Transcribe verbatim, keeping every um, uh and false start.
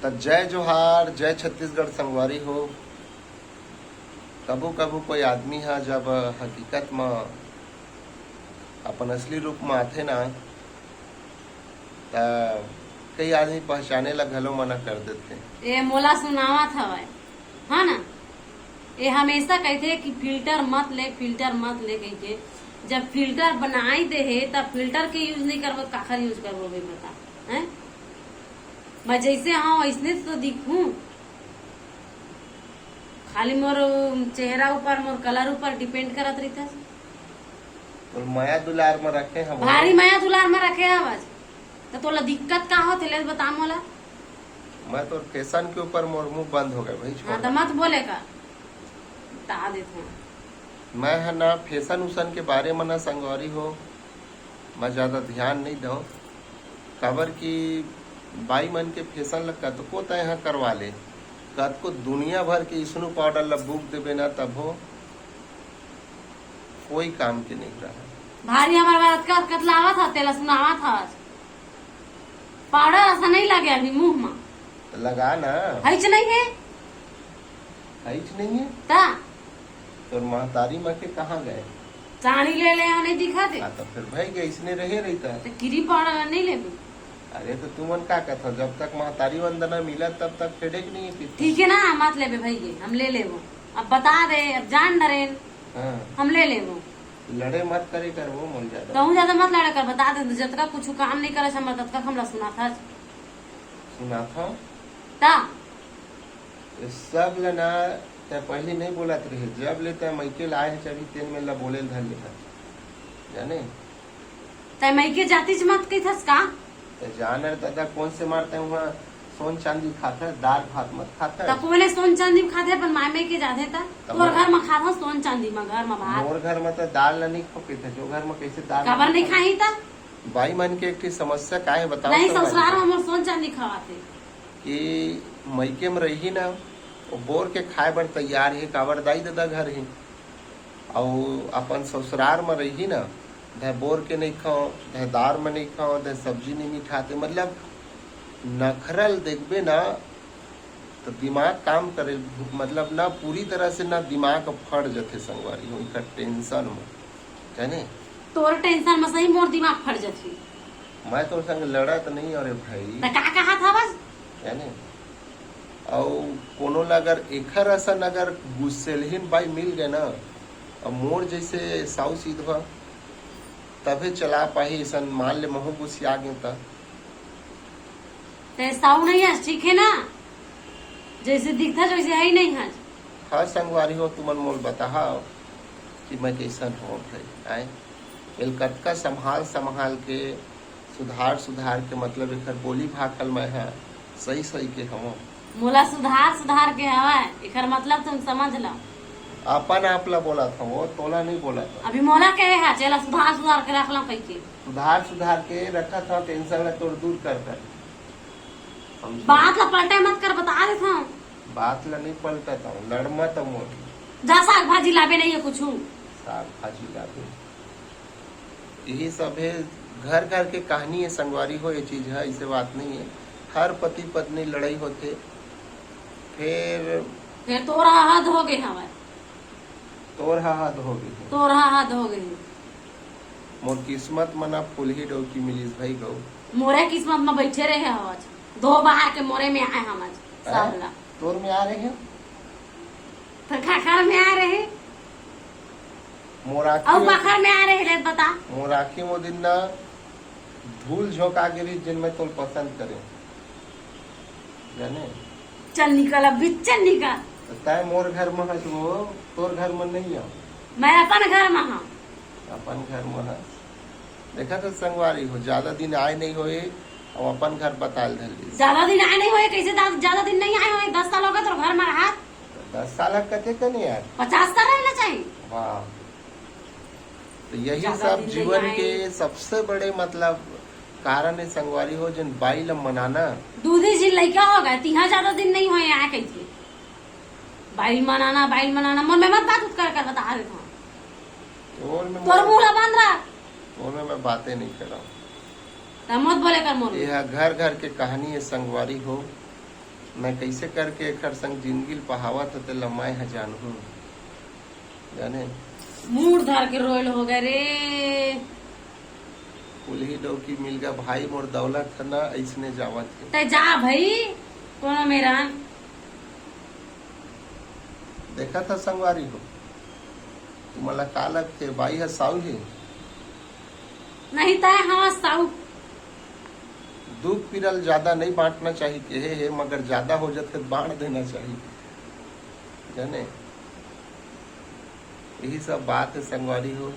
जय जोहार, जय छत्तीसगढ़ संगवारी हो। कभू कभू कोई आदमी ह जब हकीकत म अपन असली रूप म आथे ना, त कई आदमी पहचाने ला घलो मना कर देथे। ए मोला सुनावत हवय, हाँ ना? ए हमेशा कहथे कि फिल्टर मत ले, फिल्टर मत ले कहिके। जब फिल्टर बनाई दे हे, तब फिल्टर के यूज नहीं करबो, त काखर यूज करबो बे, बता, हैं? मैं जैसे हूँ, ऐसने तो दिखूं। खाली मोर चेहरा ऊपर, मोर कलर ऊपर डिपेंड करत रहिथस। तोर मया दुलार म रखे हवं। भारी मया दुलार म रखे हवस। त तोला दिक्कत का होथे, ले बता मोला। मैं तोर फैशन के ऊपर मोर मुंह बंद हो गए भाई, छोड़। हाँ, त मत बोले का। बता देत हूँ। मैं ह ना फैशन उशन के बारे म ना संगवारी हो, मैं ज्यादा ध्यान नहीं दऊं, काबर कि बाई मन के फैशन ल कतको तैं ह करवा ले, कतको दुनिया भर के स्नो पाउडर ल बूक देबे ना, तभो कोई काम के नहीं रहा। भारी हमर बर अतका अतका लावत हस, तेला सुनावत हस। पाउडर असन नहीं लगे अभी मुंह म। त लगा ना। हईच नहीं हे। हईच नहीं हे। त? तोर महतारी म के कहाँ गए? साड़ी ले ले, नहीं दिखा दे। हाँ, त फिर भाई गए, इसने रहे रहिता। त क्रीम पाउडर नहीं लेबे। अरे, त तुमन का कहत हो, जब तक महतारी वंदना मिला, तब तक फेडेक नहीं है कितना। ठीक है ना, मत लेबे भाई, ये हम ले लेबो। अब बता दे, अब जान डरेन। हाँ। हम ले लेबो। लड़े मत करे कर वो मोल ज्यादा। कहूँ ज्यादा मत लड़े कर, बता दे, जतका कुछ काम नहीं करे हमर, ततका हमला सुना था। सुना था? ता? ये सब ल ना, तै पहले नहीं बोलत रहे, जब ले तै मइके लाए है, चढ़ी तेन में ला बोले ल धर ले है। जाने? तै मइके जातिच मत कहिथस का? तै जान रे दादा, कौन से मार तै वहाँ सोन चांदी खात है, दाल भात मत खात है। त कोने सोन चांदी में खात है, अपन माय मइके जाथे त? तब तोर मैं घर में खात हो सोन चांदी में, घर में भात। मोर घर में त दाल ला नहीं खपे थे, जो घर में कैसे दाल काबर नहीं खाही त? बाई मन के एक ठे समस्या का है बताओ नहीं, तो ससुराल बाई। में मोर सोन चांदी खवाथे। कि मइके में रही ना, वो बोर के खाए बर तैयार है, काबर दाई ददा घर है। अउ अपन ससुरार म रही ना, धय बोर के नहीं खाओ, धय दार म नहीं खाओ, धय सब्जी नहीं मिठाते, मतलब नखरल देखबे ना, तो दिमाग काम करे, मतलब ना पूरी तरह से ना दिमाग फट जथे संगवारी हो, इकर टेंशन म, जाने? तोर टेंशन म सही मोर दिमाग फट जथे। मैं तोर संग लड़त नहीं, अरे भाई। त का कहत हवस? जाने? अउ कोनो ला अगर एखर असन अगर गुस्सेलहीन बाई मिल गए ना, अब मोर जैसे साउ सीधवा, तभे चला पाही असन, मान ले महू गुस्सिया गेंव त। ते साउ नहीं हस, ठीक है ना? जैसे दिखता वैसे है ही नहीं हस। हाँ संगवारी हो, तुमन मोल बताहा कि मैं कैसन हो भाई, आए? एल कतका संभाल संभाल के, सुधार सुधार के, मतलब एखर बोली भाखल मैं ह सही सही के हवं। मोला सुधार सुधार के हवय, एखर मतलब तुम समझ लो। अपन आप ला बोलत हवं, तोला नहीं बोलत हवं। अभी मोला कहे है, चला सुधार सुधार के रख लो कहिके। सुधार सुधार के रखत हवं, टेंशन ला तोर दूर कर कर। समझे? बात ला पलटे मत कर, बता देत हवं। बात ला नहीं पलटत हवं, लड़ मत मोर। जा साग भाजी लाबे नहीं है कुछ। साग भाजी लाबे। यही सब है, घर घर के कहानी है संगवारी हो, ये चीज है, ऐसे बात नहीं है। हर पति पत्नी लड़ाई होथे, फिर फिर तोर हा हद हो गए हवय। तोर हा हद हो गए। तोर हा हद हो गए। मोर किस्मत म ना फूलही डौकी मिलिस भाई गौ। मोरे किस्मत म बैठे रहे हवच, दो बाहर के मोरे में आए हवच। हैं? सब ला। तोर में आ रहे हैं? तो खाखर में आ रहे। मोर आँखी अउ में, काखर में आ रहे ले बता। मोर आँखी वो दिन ना धूल झोंका गिरी जिन मैं तोल पसंद करे। जाने? चल निकल, अभी चल निकल। तो तय मोर घर में हस वो, तोर घर में नहीं आओ। मैं अपन घर में हूँ। अपन घर में हस। देखा तो संगवारी हो, ज्यादा दिन आए नहीं होए, अब अपन घर बताल धर ली। ज्यादा दिन आए नहीं होए, कैसे दा-, ज्यादा दिन नहीं आए होए, दस साल हो गए तो घर में रहा। दस साल कते कने यार? पचास साल रहना चाहिए। वाह। तो यही ज्यादा सब दिन जीवन नहीं आए। के सबसे बड़े मतलब कारण है संगवारी हो, जिन बाई ल मनाना। दूधी जी लइका हो गए, तिहा ज्यादा दिन नहीं होए आए कैसे? बाई मनाना, बाई मनाना, मन में मत बात उत कर, कर बता देता हूँ। तोर में तोर मैं मुंह ला बंद रख। तोर में मैं बातें नहीं कर रहा हूँ। तब मत बोले कर मोर में। यह घर घर के कहानी है संगवारी हो। मैं कइसे करके एखर संग जिंदगी ल पहावत हो, तेला मैं ह जानहूं। जाने? मूड़ धर के रोयल हो गए रे। कुलही डौकी मिल गा भाई, मोर दौलत ह ना अइसने जावत हे। तै जा भाई, कोनो मेरा। देखा था संगवारी हो, तुमला का लगथे, बाई ह साऊ हे? नहीं तय, हाँ, साऊ। दुख पीरा ल ज्यादा नहीं बांटना चाहिए, कहे हे, मगर ज्यादा हो जाथे त बांट देना चाहिए, जाने? यही सब बात है संगवारी हो।